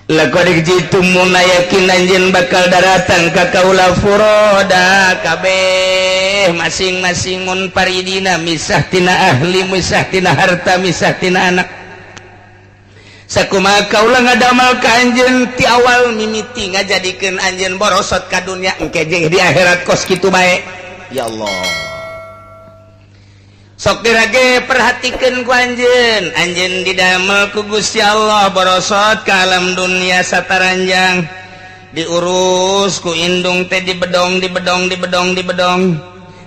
Laqad ji'tumuna yakin anjeun bakal daratang ka kaula furoda kabeh masing-masing munfaridina, misah tina ahli, misah tina harta, misah tina anak. Sakumaha kaula ngadamal ka anjeun ti awal mimiti ngajadikeun anjeun borosot ka dunya, engke jeung di akhirat kos kitu bae. Ya Allah, sok dirage perhatikan ku anjeun. Anjeun didamel ku Gusti Allah borosot ke alam dunia sataranjang, diurus ku indung teh, dibedong, dibedong, dibedong, dibedong,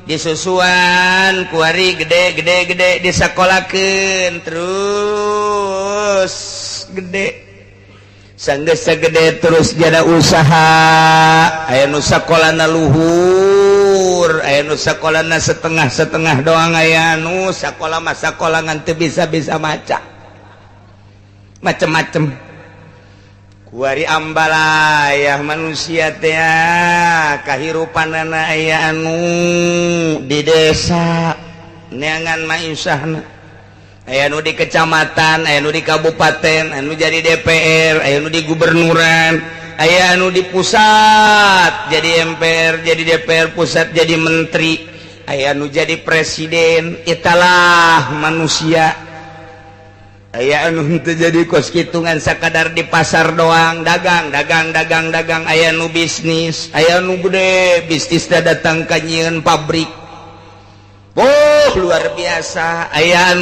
disusuan, kuari gede gede gede, disakolakeun, terus gede. Sanggeus gede terus jada usaha. Aya nu sakolana luhur, aya nu sakolana setengah-setengah doang, aya nu sakola mah sakola ngan teu bisa-bisa maca, macem-macem. Kuari ambalayah manusia teh kahirupanana. Aya anu di desa neangan maisahna, aya nu di kecamatan, aya nu di kabupaten, anu jadi DPR, aya nu di gubernuran, aya anu di pusat jadi MPR, jadi DPR pusat, jadi menteri, aya nu jadi presiden. Itulah manusia. Aya anu henteu jadi kos kitu, ngan sakadar di pasar doang, dagang, dagang, dagang, dagang. Aya nu bisnis, aya nu gede bisnis, datang ka nyieun pabrik. Oh, luar biasa. Aya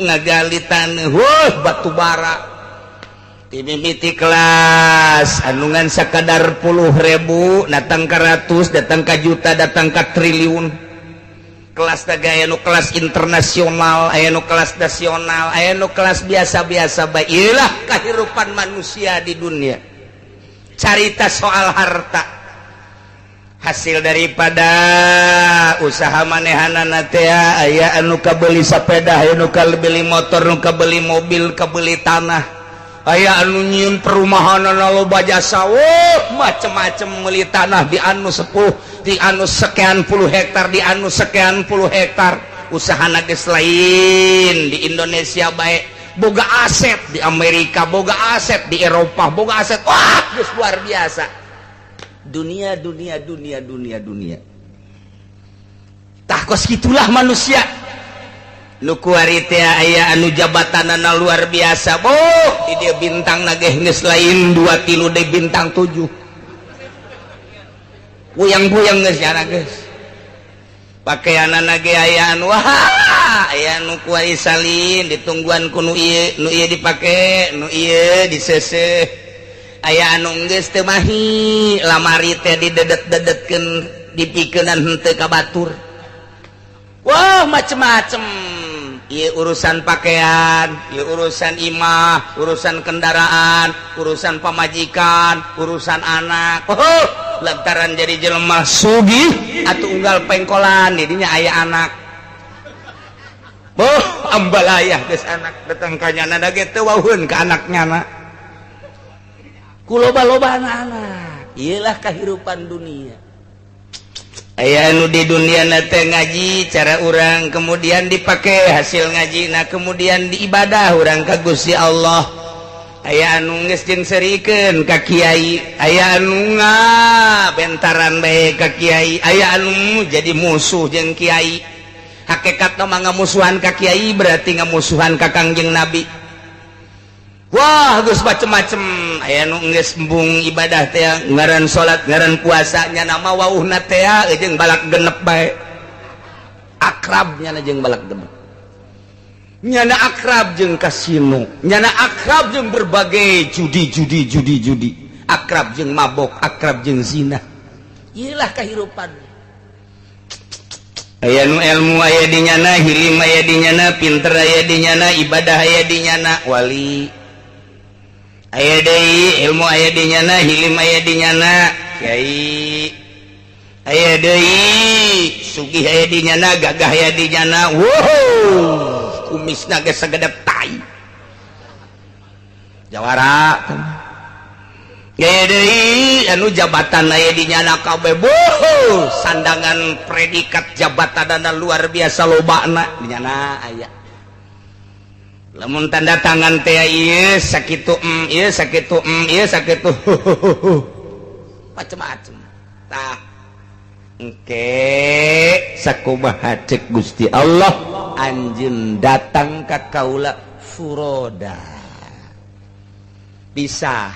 ngagali tanah, wah, batu bara dimimiti kelas anu ngan sakadar puluh ribu datang ke ratus, datang ke juta, datang ke triliun. Kelas aya nu kelas internasional, aya nu kelas nasional, aya nu kelas biasa-biasa. Baiklah, kehidupan manusia di dunia carita soal harta hasil daripada usaha manehanana teh. Aya anu kabeli sepeda, aya nu kabeli motor, nu kabeli mobil, kabeli tanah, aya anu nyieun perumahan loba jasa. Oh, macem-macem, meuli tanah di anu 10, di anu sekian puluh hektar, di anu sekian puluh hektar. Usaha geus lain di Indonesia baik, boga aset di Amerika, boga aset di Eropa, boga aset. Wah, geus luar biasa. Dunia, dunia, dunia, dunia, dunia. Tah, kos gitulah manusia. Nu kuari teh aya anu jabatanana luar biasa. Boh, di dia bintang nageh geus lain dua, tilu de, bintang tujuh. Puyang-puyang geus nyana geus. Pakaianana ge aya anu, wah, aya nu kuari salin ditungguan ku nu ieu, nu ieu dipake, nu ieu diseuseuh. Aya anu geus teu mahi, lamari teh didedet-dedetkeun, dipikeunan henteu ka batur. Wah, macem-macem. Ieu urusan pakaian, ieu urusan imah, urusan kendaraan, urusan pamajikan, urusan anak. Oh, lantaran jadi jelema sugih atau unggal pengkolan didinya aya anak. Oh, ambalayah geus anak datang ka nyana ge teu wauheun ka anak nyana ku loba-loba anak-anak. Iyalah kehidupan dunia. Aya anu di dunia teh ngaji cara orang, kemudian dipakai hasil ngaji. Nah, kemudian diibadah orang ka Gusti Allah. Aya anu geus jeung serikeun ka kiai, aya anu bentaran bae ka kiai, aya anu jadi musuh jeung kiai. Hakikat mah ngamusuhan ka kiai berarti ngamusuhan ka Kangjeng Nabi. Wah, geus macem-macem. Aya nu geus embung ibadah teh, ngaran salat, ngaran puasa, nya nama wauhna teh jeung balak genep bae. Akrab nyana jeung balak genep, nyana akrab jeung kasino, nyana akrab jeung berbagai judi, judi, judi, judi, akrab jeung mabok, akrab jeung zina. Iyalah kehidupan. Aya nu ilmu aya di nyana, hilim aya di nyana, pinter aya di nyana, ibadah aya di nyana, wali aya deui. Ilmu aya di nyana, hilim aya di nyana, kiai aya deui, sugih aya di nyana, gagah aya di nyana. Wow, kumisna ge sagede tai jawara. Gaya deui anu jabatan aya di nyana kabeh. Boh, sandangan predikat jabatan luar biasa lobana di nyana aya. Lamun tanda tangan teh ieu sakitu, ieu sakitu, ieu sakitu, macem-macem. Tah, engke sakumaha cek Gusti Allah, anjeun datang ka kaula furoda, bisa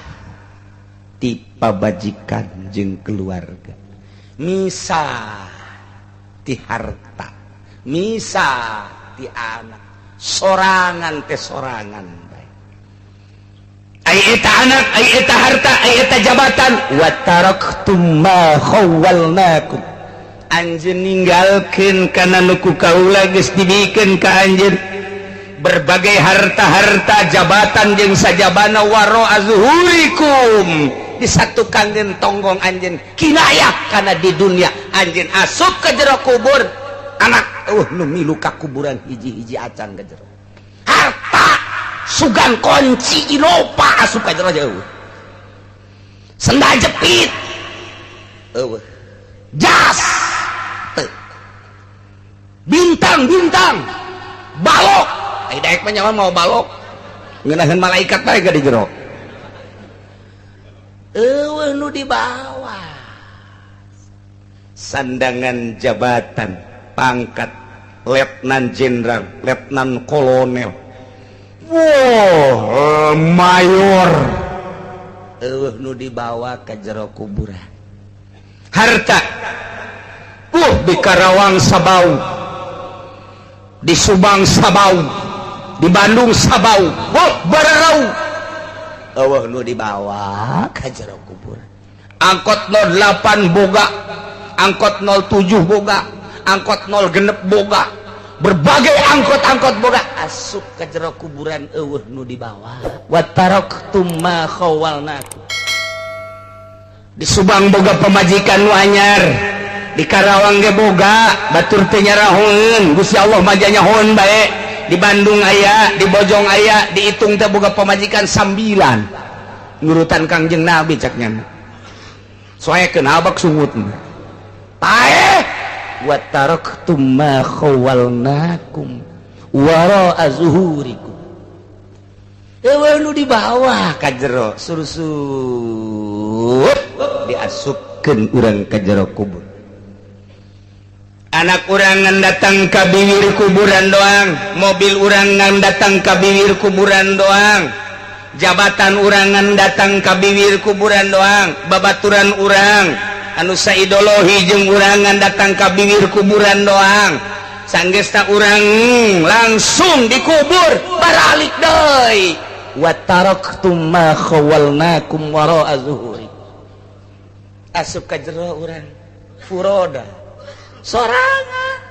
ti pabajikan jeung keluarga, misah ti harta, misah ti anak, sorangan teh sorangan bae. Ai eta anak, ai eta harta, ai eta jabatan, wa taraktum ma khawwalnakum, anjeun ninggalkeun kana nu ku kaula geus dibikeun ka anjeun, berbagai harta-harta, jabatan jeung sajabana, waro zuhurikum, disatukan jeung tonggong anjeun, kinayah kana di dunia. Anjeun asup ke jero kubur, anak nu milu ka kuburan hiji-hiji acan ke jero, harta sugan kunci Innova asup ka jero jauh, sendal jepit eueuh, jas teu, bintang-bintang balok. Ai daek mah nyawa mau balok ngeunaheun malaikat bae ga di jero, eueuh nu dibawa. Sandangan jabatan, pangkat letnan jenderal, letnan kolonel, wow, mayor, eueuh nu dibawa ke jero kuburan. Harta di Karawang sabau, di Subang sabau, di Bandung sabau, wow, bararau, eueuh nu dibawa ke jero kuburan. Angkot 08 boga, angkot 07 boga, angkot 0 genep boga, berbagai angkot-angkot boga, asup ke jero kuburan eueuh nu dibawa. Wa taraktum ma khawwalnakum. Di Subang boga pemajikan nu anyar, di Karawang ge boga, batur teh nyarahoeun, Gusti Allah mah nyahoeun bae. Di Bandung aya, di Bojong aya, dihitung teh boga pemajikan sambilan, nurutan Kangjeng Nabi cak nya. Soekeun abak sungut paeh. Wa taraktum ma khawwalnakum wara zuhurikum, eueuh nu dibawa ka jero. Sursut diasupkeun urang ka jero kubur, anak urang ngan datang ka bibir kuburan doang, mobil urang ngan datang ka bibir kuburan doang, jabatan urang ngan datang ka bibir kuburan doang, babaturan urang anu saideologi jeung urang ngan datang ka bibir kuburan doang. Sanggesta urang langsung dikubur, baralik deui. Wa taraktum ma khawwalnakum wara'a zuhuri, asup ka jero urang furoda, sorangan,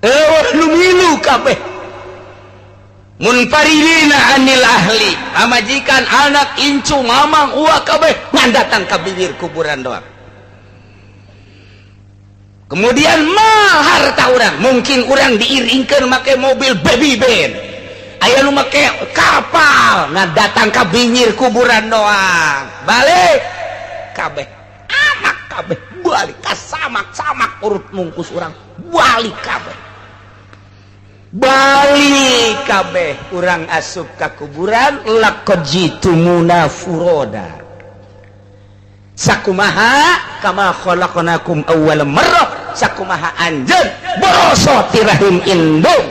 eueuh nu milu kabeh. Munfaridina anil ahli, pamajikan, anak, incu, mamang, uwa, kabeh ngan datang ka bibir kuburan doang. Kemudian mah harta urang, mungkin urang diiringkan make mobil baby band, aya nu make kapal, ngan datang ka bibir kuburan doang, balik kabeh. Anak kabeh balik ka samak-samak, urut mungkus urang balik kabeh, balik kabeh. Urang asup ka kuburan, laqad jitumuna furoda, sakumaha kama khalaqnakum awwal marrah, sakumaha anjeun boroso ti rahim indung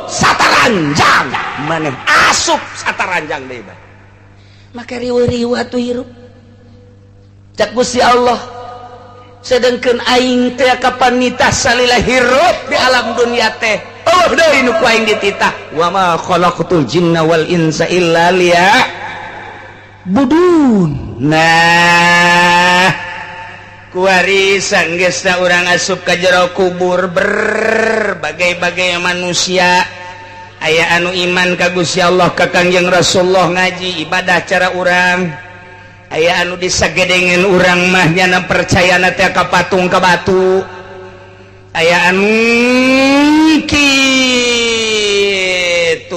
sataranjang, maneh asup sataranjang deui bae. Maka riweuh-riweuh atuh hirup cak Gusti Allah. Sedangkan aing teh kapan nitah salila hirup di alam dunia teh, oh deui nu ku aing dititah, wa ma khalaqtul jinna wal insa illa liya'budun. Nah, kuari sanggeusna urang asup ka jero kubur, berbagai-bagai manusia aya anu iman ka Gusti Allah, ka Kangjeng Rasulullah, ngaji, ibadah cara urang, aya anu disagedengen urang mah nyana percaya na teh ka patung, ka batu, aya anu kitu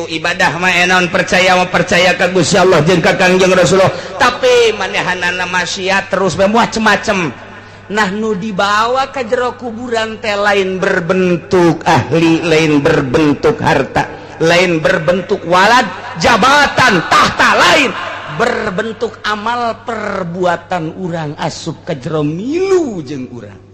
ibadah mah enon percaya mah percaya ka Gusti Allah jeung ka Kangjeng Rasulullah, tapi manehanana maksiat terus bae, macem-macem. Nah, nu dibawa ke jero kuburan teh lain berbentuk ahli, lain berbentuk harta. Lain berbentuk walad, jabatan, tahta, lain berbentuk amal perbuatan urang asup ke jero milu jeung urang.